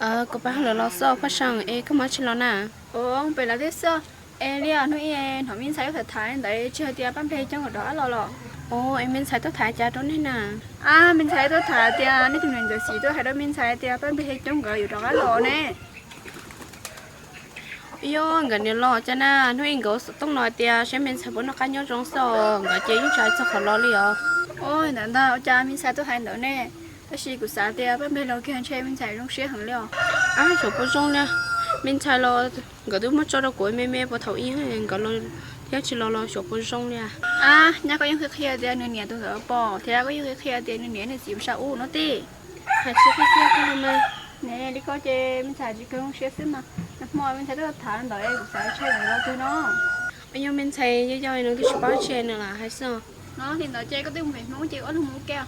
Kuv pab lawv los xwb Paj Seem, es koj mus tsis los na? Ua pem lawv twb xwb. Es li hnub ib hnov me ntxhais tuaj tham tham ntawd tsis hais tias Paj Nplej coob nkawd rov qab los los? Ua es me ntxhais tuaj tham cas rau nej na? A, me ntxhais tuaj tham tias nej tus niam ntxawm Xis tuaj hais rau me ntxhais tias Paj Nplej coob nkawd yuav rov qab los ne. Yog nkawd niam los cas na, hnub ib nkawd xov tooj no tias saib me ntxhais puas noj qab nyob zoo xwb, nkawd ces yeej tsis hais txog qhov los li os. Ua ntawd ntag, ua cas me ntxhais tuaj hais ntawd ne? Tab sis kuv xav tias Paj Nplej los kiag ntshe me ntxhais zoo siab heev li os. A, xyov puas zoo li. Me ntxhais los nkawd twb muab tso rau kuv me me puag thaum ub, nkawd los thiab tsis los los xyov puas zoo li. A, nyab koj yeej qhia qhia tias nws niam tus ntawd pom thiab koj yeej qhia qhia tias nws niam nws txiv mus sab ub no tij. Hais tsis qhia qhia koj los mas. Ne li koj ces me ntxhais tsis kawg zoo siab xwb mas. Nag hmo me ntxhais tuaj tham ntawd es kuv xav ntshe nws los twg no. Yog me ntxhais yog yog nws twb tsis paub tsi nws lam hais xwb. No li ntawd ces koj twb mus pem Hmoob ces ob leeg mus ua ke.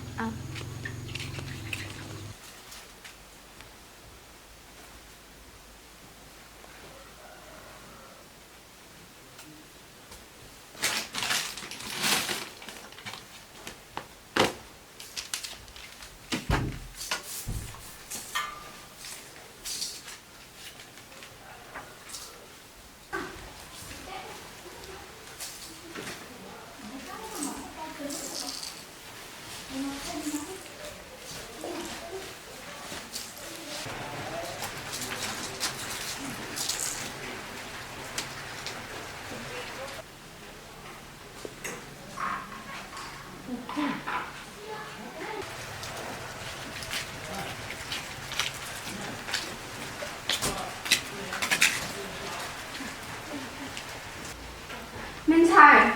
Me ntxhais,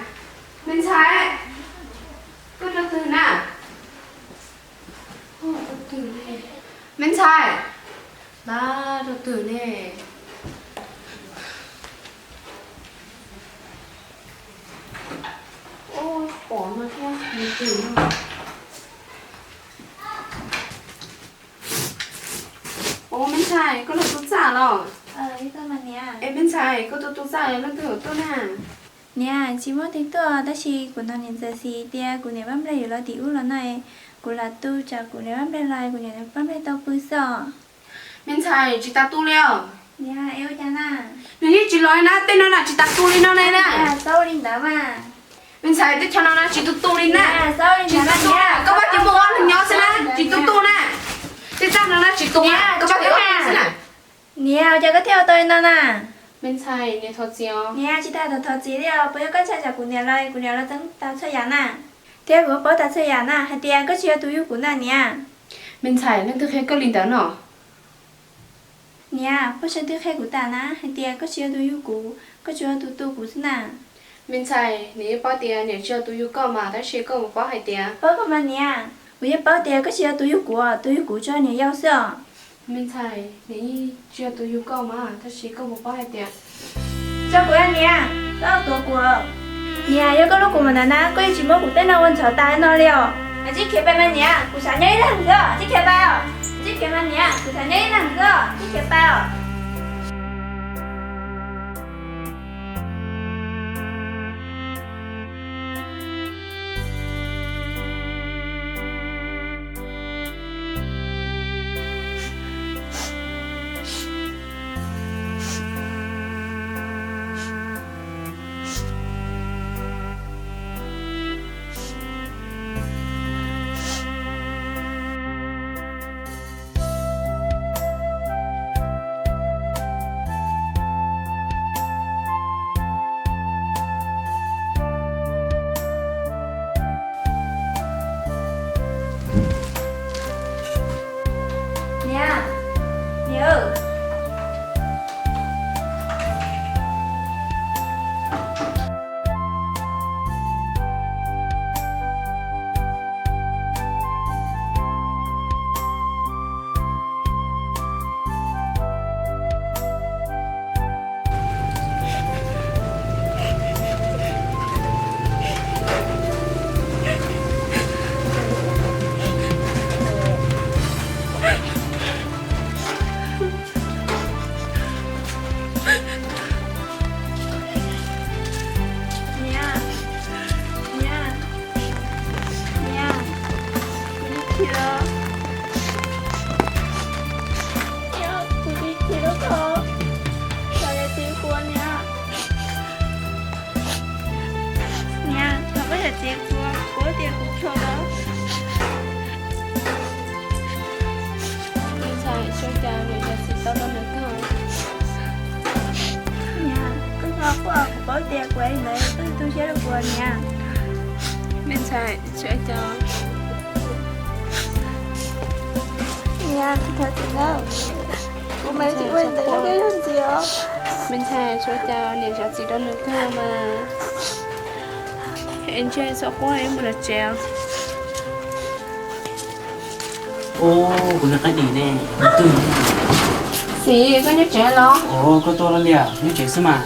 me ntxhais, koj rau twg na? Me ntxhais, pab rau twg ne? Ua pom no thiab me twg no. Ua me ntxhais, koj los tu txaj los? Es me ntxhais, koj tu tu txaj leej twg tuaj na? Niam, tsis muaj twg tuaj, tab sis kuv hnov niam ntxawm Xis tias kuv niam Paj Nplej yuav los tim ub los no, kuv lam tu tsam kuv niam Paj Nplej los kuv niam Paj Nplej tau pw xwb os. Me ntxhais, tsis tas tu li os. Niam, es ua cas na? Nws yeej tsis los li na, tej no na tsis tas tu li no ne na. Xaub li ntawd mas. Me ntxhais, teb chaws no na tsis tu tu li na. Tsis tu tu na, koj pab ces muaj ob leeg nyob xwb na, tsis tu tu na. Tej txaj no na tsis tu na, koj pab ces ob leeg xwb na. Niam, ua cas koj thiaj ua tau li no na? Me ntxhais, niam thov txim os. Niam, tsis tas thov txim li os, puas yog koj ntshai tsam kuv niam los, kuv niam los txeeb tas txhua yam na? Thiab kuv paub tas txhua yam na hais tias koj tsis yog tus yug kuv na niam. Me ntxhais, leej twg qhia koj li ntawd no? Niam, Paj Seem twb qhia kuv tas na hais tias koj tsis yog tus yug kuv, koj tsuas yog tus tu kuv xwb na. Me ntxhais, niam yeej paub tias niam tsis yog tus yug koj mas, tab sis koj puas paub hais tias, paub koj mas niam, kuv yeej paub tias koj tsis yog tus yug kuv, tus yug kuv tsuas yog niam yau xwb os. Me ntxhais, niam yeej tsis yog tus yug koj mas, tab sis koj puas paub hais tias, tso kuv niam, koj tuav kuv. Niam, yog koj hlub kuv mas ntawd na, koj yeej tsis muab kuv tej no ua ntxhov tas no li os. Tsis khiav pais mas niam, kuv xav nyob ib leeg xwb, tsis khiav pais os. Tsis khiav mas niam, kuv xav nyob ib leeg xwb, tsis khiav pais os. Niam, niam. Niam, niam, niam, niam. Tias kuv, kuv tias kuv chua los. Me ntxhais, ua cas niam txiv tau rau nws kawg? Niam, koj txhob quaj, kuv paub tias kuv ev ntawd koj tu siab rau kuv niam. Me ntxhais, ua cas? Niam, kuv thov txim nawb, kuv mam li ua li ntawd rau koj ntxiv os. Me ntxhais, ua cas niam txiv tau rau nws kawg mas? Es ntshe txhob quaj, wb mus lawm tsev. Ub, kuv niag qaib dim ne, twg? Txiv, koj nyob tsev los? Ov, koj tuaj los li, nyob tsev xwb mas.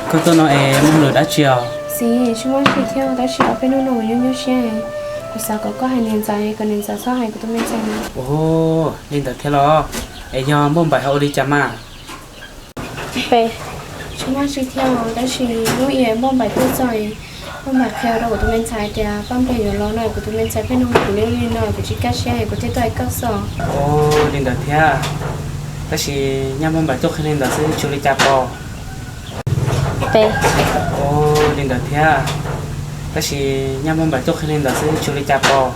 Koj tuaj no es muaj lus dab tsi os? Txiv, tsis muaj dab tsi thiab, tab sis ob peb hnub no kuv nyuaj nyuaj siab. Kuv xav kom koj hais niam ntxawm, kom niam ntxawm txhob hais kuv tus me ntxhais. Ov, li ntawd thiab los? Es yog Npauj Npaim ho ua li cas mas? Tsis muaj dab tsi thiab, tab sis hnub ib Npauj Npaim tuaj txog, Npauj Npaim qhia rau kuv tus me ntxhais tias Paj Nplog yuav los no, kuv tus me ntxhais pheej nug kuv li ub li no, kuv tsis kaj siab, kuv thiaj tuaj hais koj xwb. Ov, li ntawd thiab. Tab sis nyaj Npauj Npaim tuaj qhia li ntawd xwb, tsis ua li cas pom? Ov, li ntawd thiab. Tab sis nyaj Npauj Npaim tuaj qhia li ntawd xwb, tsis ua li cas pom?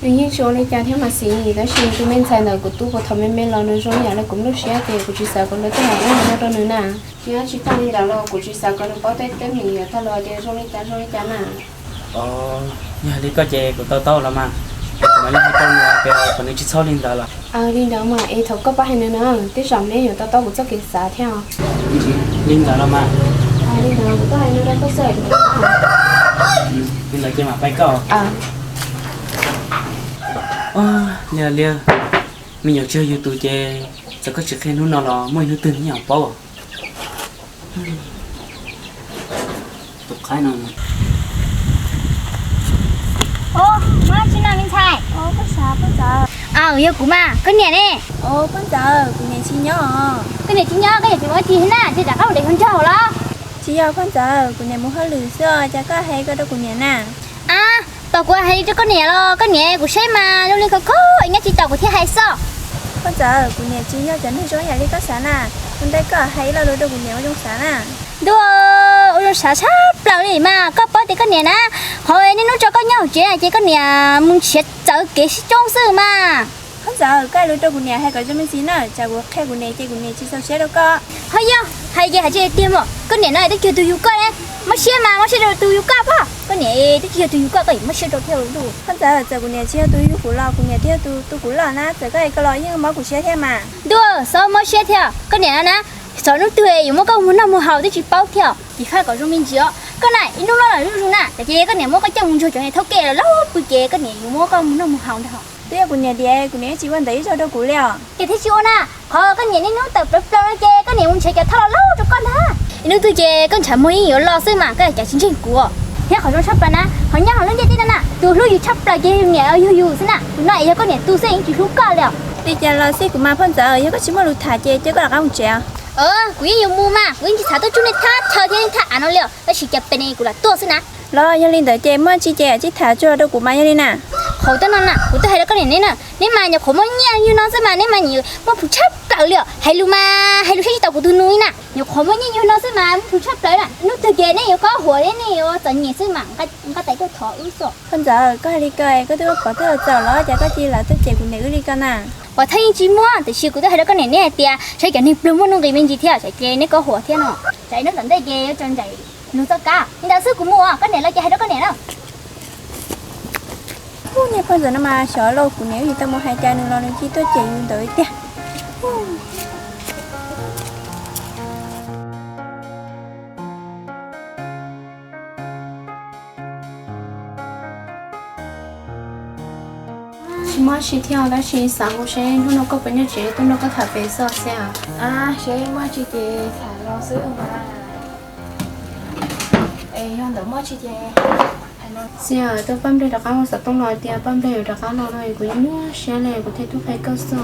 Nws yeej tsis ua li cas thiab mas txiv, tab sis tus me ntxhais ntawd kuv tu puag thaum me me los nws zoo yam li kuv nplooj siab ces kuv tsis xav kom lawv tuaj hais dab no rau nws na. Yog tsis tag li ntawd los kuv tsis xav kom nws paub tej teeb meem uas tag los tias zoo li cas zoo li cas na. Ov, yog li koj ces kuv to taub los mas, es kuv mam li hais rau nws tias kom nws tsis txhob li ntawd los. Li ntawd mas es thaum koj pab hais nws na, tej zaum neb yuav to taub kuv txoj kev xav thiab. Li ntawd los mas. Li ntawd kuv tuaj hais no rau koj xwb. Li ntawd ces mam pab koj. Ov, li, li, me nyuam tsis yog yus tus ces txawm koj tsis qhia hnub no los muaj ib hnub twg nws yeej paub. Tus qaib no. Ov, muaj dab tsi no me ntxhais? Aw, yog kuv mas, koj niam ne? Poj ntxawm, kuv niam tsis nyob os. Koj niam tsis nyob, koj niam tsis muaj dab tsi thiab na, tsis rov qab mus de hluas nraug lawm? Tsis yog poj ntxawm, kuv niam mus hauj lwm xwb os, cas koj hais ko rau kuv niam na? Ab, tos kuv hais li rau koj niam los, koj niam kuv saib mas zoo li khov kho es nyob tsis tau kuv thiaj hais xwb. Poj ntxawm, kuv niam tsis yog cov neeg zoo yam li koj xav na, ua ntej koj hais ib lo lus rau kuv niam ua zoo xav na. Ntuj, ua zoo xav tshaj plaws li mas, koj paub tias koj niam na, qhov niaj hnub tso koj nyob hauv tsev ces koj niam mus nrhiav txawv kev sib coob xwb mas. Poj ntxawm, koj hais lus rau kuv niam hais kom zoo me ntsis na, tsam kuv qhia kuv niam ces kuv niam tsis txaus siab rau koj. Ho yog hais ces hais tiag tiag mas, koj niam no twb tsis yog tus yug koj ne, mob siab mas mob siab rau tus yug koj pob, koj niam twb tsis yog tus yug koj, koj yuav mob siab rau thiab ua luj. Poj ntxawm, txawm kuv niam tsis yog tus yug kuv los kuv niam twb yog tus tu kuv loj na, txawm koj hais ko los yeej mob kuv siab thiab mas. Ntuj, txhob mob siab thiab, koj niam no na, txog hnub twg yuav muab koj mus noj mus haus twb tsis paub thiab, ces hais kom zoo me ntsis os. Koj na ib hnub loj los zuj zus na, ces koj niam muab koj coj mus nrog cov niag thauj ke los laub pw ces koj niam yuav muab koj mus noj mus haus ntag. Twb yog kuv niam diam, kuv niam tsis ua ntawd ib zaug rau kuv li os. Ces thiaj tsis ua na, qhov koj niam niaj hnub tawm plaws plaws no ces koj niam mus nrhiav cov thauj los laub rau koj ntag. Ib hnub twg ces koj ntshav muag yeej yuav los xwb mas koj cas tsis ntseeg kuv. Thiab qhov zoo tshaj plaws na, qhov nyob hauv lub ncev teb no na, tus hlub yus tshaj plaws ces niam yug yus xwb na, tus no es yog koj niam tu xwb yeej tsis hlub koj li os. Li cas los xij kuv mas poj ntxawm, yog koj tsis muaj lus tham ces cia koj rov qab mus tsev. Kuv yeej yuav mus mas, kuv yeej tsis xav tuaj tsuj nej thaj chaw thiab nej thaj av no li os, tab sis cas pem ne kuv lam tuaj xwb na. Los yog li ntawd ces muaj tsi ces tsis tham tsuag rau kuv mas yog li na. Qhov twg no na, kuv twb hais rau koj niam neb na, neb mas nyuam qhuav muaj nyiaj yug no xwb mas neb mas muaj plhus tshaj plaws li os, hais lus mas hais lus saib tsis taus kuv tus nus li na, nyuam qhuav muaj nyiaj yug no xwb mas muaj plhus tshaj plaws na, hnub twg ces neb yuav kho huam thiab neb yuav txom nyem xwb mas nqa tais tuaj thov wb xwb. Poj ntxawm, koj hais li ko koj twb pom tag txaus los cas koj cia li lam tuaj cem kuv niam wb li ko na. Pom tag yeej tsis muaj, tiam sis kuv twb hais rau koj niam neb hais tias saib cov neeg pluag muaj nuj nqis me ntsis thiab, tsam ces neb kho huam thiab no, tsam ib hnub tom ntej ces yuav tso ntsais nug txoj kab. Li ntawd xwb kuv mus os, koj niam los ces hais rau koj niam na. Ub, niag poj ntxawm no mas xyov lauj, kuv niam wb tsis tau mus hais cas nws los nws cia tuaj cem yus ntawd tiag. Tsis muaj tsi thiab tab sis xav hu seb hnub no koj puas nyob tsev tuaj nrog koj tham pem xwb xwb. Seb muaj tsi ces tham los xwb mas. Es yog ntawm muaj tsi ces. Xia, tuaj Paj Nplog rov qab mus xov tooj los tias Paj Nplog yuav rov qab los no es kuv nyuaj nyuaj siab li kuv thiaj tuaj qhia koj xwb.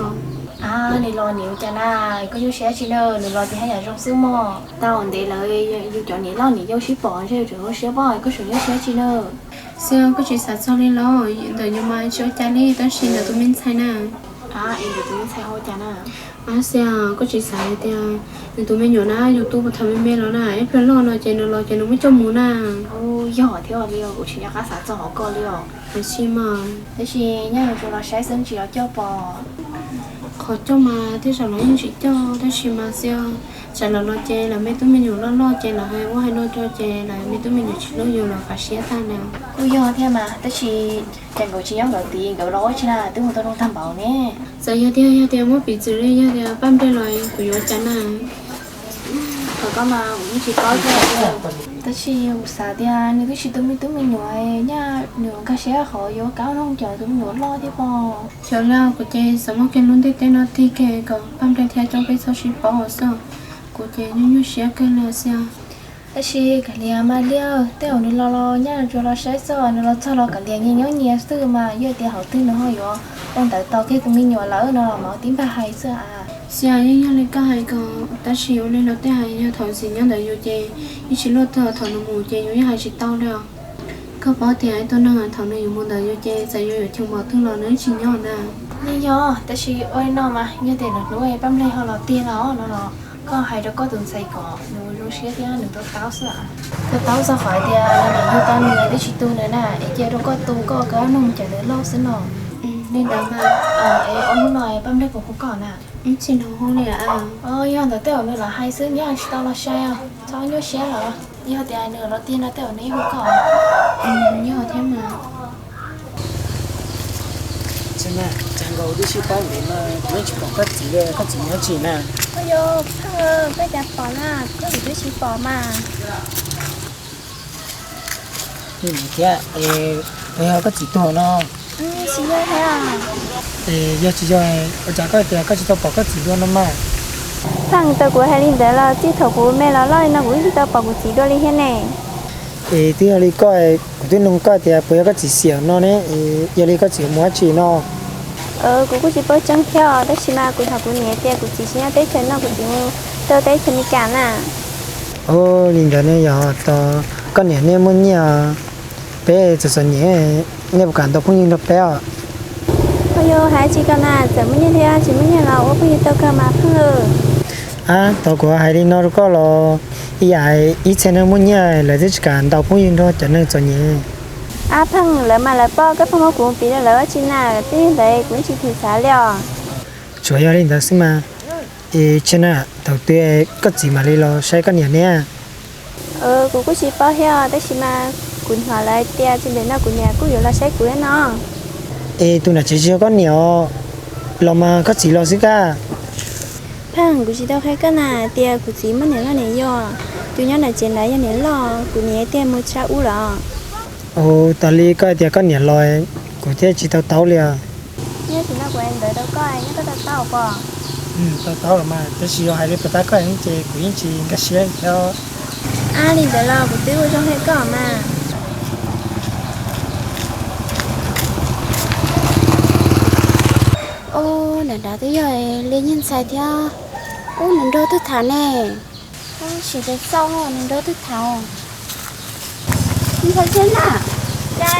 Nws los nws ua cas na, koj nyuaj siab tsi na, nws los ces haj yam zoo xwb mog. Tau ntev lawm yus cov niam loj niam yau sib pom ntshe yus tseem nyuaj siab pob, koj tseem nyuaj siab tsi na. Xia, koj tsis xav txog li los, ntawm yus mas tsis ua cas li tab sis ntawm tus me ntxhais na. Es nws tus me ntxhais hu cas na? Ab, Xia, koj tsis xav hais tias nws tus me nyuam na yus tu puag thaum me me los na, ib pliag loj no ces nws los ces nws muab coj mus na. Yog thiab li, kuv tsis nco qab xav txog hauv koj li os. Tab sis mas, tab sis nyaj yuav tsum los saib xwb tsis los coj pom. Qhov coj mas tej zaum los yeej tsis coj, tab sis mas Xia, tsam lawv los ces lawv me tub me nyuam loj loj ces lawv hais ua hais no rau ces lawv me tub me nyuam tsis hlub yus los fav siab tag na. Kuj yog thiab mas, tab sis ces nkawd tsis nyob nkawd tid, nkawd los ua tsi na, twb mus tau zoo tag npaum ne. Txawm yog tias, yog tias muab piv txwv li yog tias Paj Nplej los kuv yuav ua cas na? Thaum koj mas kuv yeej tsis paub thiab, tab sis kuv xav tias nws twb tsis tu me tub me nyuam, nyaj nws nkag siab qhov yuav kav nug cov tus me nyuam loj thiab pob. Xyov li, kuv ces xav muab kiag lub ntiaj teb no tig kiag kom Paj Nplej thiab coob peb txhob sib paub xwb. Kuv ces nyuaj nyuaj siab kawg li Xia. Tab sis kav liam mas li, tej zaum nws los los nyaj tsuas los saib xwb, nws los txog los kav liam nyias nyob nyias xwb mas, yog tias hauv twg nws ho yuav ua ntawd tos kiag tus me nyuam lawm no los mam tib npaj hais xwb a. Xia, yeej yog li koj hais ko, tab sis ua li los tej hais yog thaum ntxim nyob ntawm yus ces yeej tsis luaj twg, thaum nws mus ces yus yeej hais tsis tau li os. Koj paub tias ib tug neeg thaum nws yuav mus ntawm yus ces txawm yuav yuav choo npaum twg los nws yeej tsis nyob na. Yeej yog, tab sis ua li no mas yog tias lwm hnub Paj Nplej ho los tiag los no los koj hais rau koj tus ntxhais kom nws zoo siab thiab nws to taub xwb. To taub txog qhov tias nws niam yug tau nws twb tsis tu nws na, es cia rau koj tu koj kab noog cawm nws loj xwb no. Li ntawd mas, es ob hnub no Paj Nplej puas hu koj na? Tsis hnov hu li. Yog ntawd tej zaum nws los hais xwb, nyob tsis tau los sai os, txhob nyuaj siab los. Yog tias nws los tiag no tej zaum nws yeej hu koj. Yog thiab mas. Tsis na, cas nkaus twb sib paub ntev no kuv yeej tsis pom koj txiv li, koj txiv nyob tsis na? Ua cas pom na, koj txiv twb tsis pom mas. Thiab, puas yog koj txiv tuag no? Tsis yog thiab. Es yog tsis yog, ua cas koj tias koj tsis tau pom koj txiv dua no mas? Thaum tau kuv hais li ntawd los txij thaum kuv me los loj li no kuv twb tsis tau pom kuv txiv dua li thiab ne. Es twb yog li koj, kuv twb nug koj tias puas yog koj txiv xiam no ne, es yog li koj txiv mus dab tsi no? Kuv kuj tsis paub tseeb thiab, tab sis mas kuv tham kuv niam tias kuv txiv tsis nyob teb chaws no, kuv txiv mus rau teb chaws Amelikas na. Ua li ntawd ne, yog tos koj niam nej muaj nyiaj, peb txom txom nyem, nej puas kam ntaus phooj ywg nrog peb os? Ua li hais tsis kam mas, txawm muaj nyiaj thiab tsis muaj nyiaj los ua phooj ywg tau kawg mas phooj ywg. Ab, tos kuv hais li no rau koj los, ib yam ib txhia neeg muaj nyiaj lawv twb tsis kam ntaus phooj ywg nrog cov neeg txom nyem. Ab pheej, lawv mas lawv paub, koj pheej muab kuv piv rau lawv ua tsi na, twb yog ntawd kuv tsis thim xav li os. Tsuas yog li ntawd xwb mas. Es tsis na, thaum twg koj txiv mam li los saib koj niam ne? Kuv kuj tsis paub thiab, tab sis mas kuv hnov lawv hais tias tsis ntev no kuv niam kuj yuav los saib kuv thiab no. Es tus nram tsev tsis yog koj niam os, los mas koj txiv los xwb kab. Pheej, kuv tsis tau qhia koj na tias kuv txiv muaj niam loj niam yau, tus nyob nram tsev ntawd yog niam loj, kuv niam tiag mus tshaj ub lawm. Ua tas li koj hais tias koj niam los, kuv thiaj tsis tau taub li os. Nyob tsis no kuv hais ntawd rau koj, nyob koj tau taub pob? Tau taub los mas, tab sis yog hais li puas tab koj ces kuv yeej tsis nkag siab thiab. Ab, li ntawd los kuv twb ua zoo hais koj mas. Ub, nram nrad twb yog Lis Nyiaj ntxhais thiab. Ub, nws nrog twg tham ne? Sim tes xauj nws nrog twg tham. Ntxhais Tsev na, cas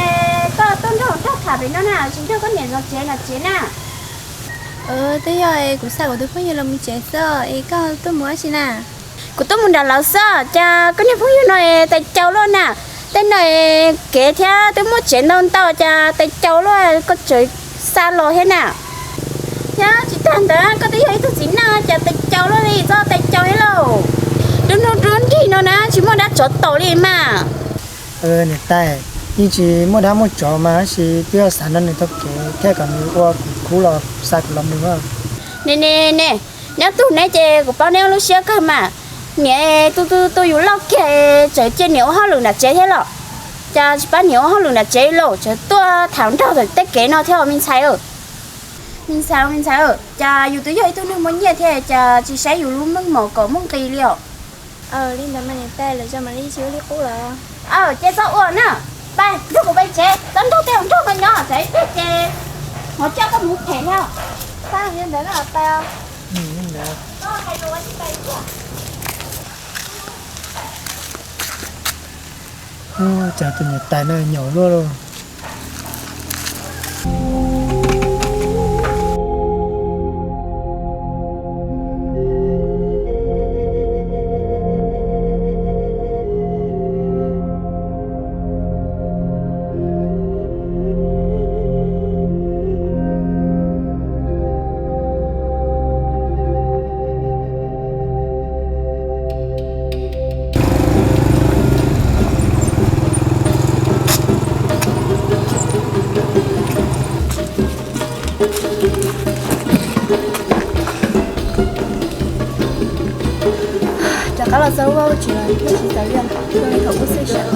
koj tuaj nrog nrog tham pem no na, tsis nrog koj niam zov tsev nram tsev na? Twb yog kuv xa kuv tus phooj ywg los mus tsev xwb, es koj tuaj mus dab tsi na? Kuv tuaj mus nram lawv xwb, cas koj niag phooj ywg no tais caus luaj na. Tej no kev thiab twb muaj tsev ntau ntau, cas tais caus luaj, koj tseem xa los thiab na. Thiab tsis tag ntawd koj twb yog ib tug txiv neej, cas tais caus luaj li, txhob tais caus thiab lauj. Dub hnub dub nrig no na tsis muaj dab tsov taus li mas. Niam tais, yeej tsis muaj dab muaj tsov mas, tab sis twb yog xav nrog nws taug kev thiab kom nws ua kuv khub los xa kuv los mus. Ne ne ne, neb ob tug neb ces kuv paub neb lub siab kawg mas. Niam, tus tus tus yus loj kiag tseem cia niam ua hauj lwm nram tsev thiab los? Cas tsis pab niam ua hauj lwm nram tsev los tseem tuaj tham nrog tej kev no thiab me ntxhais? Me ntxhais, me ntxhais, cas yus twb yog ib tug neeg muaj nyiaj thiab cas tsis saib yus lub meej mom kom muaj nqis li os? Li ntawd mas niam tais, lwm zaus mam li tsis ua li qub lawm. Ces txhob ua na. Pab nrog kuv pais tsev, txhob nrog tej hluas nraug no nyob, tsam ib pliag ces hmov coj koj mus phem thiab. Li ntawd na tais. Cas tus niam tais no nyaum luaj lauj. Qab los txog lub vaj lub tsev los thiaj tsis txawv li, zoo li thaum ub xwb sav.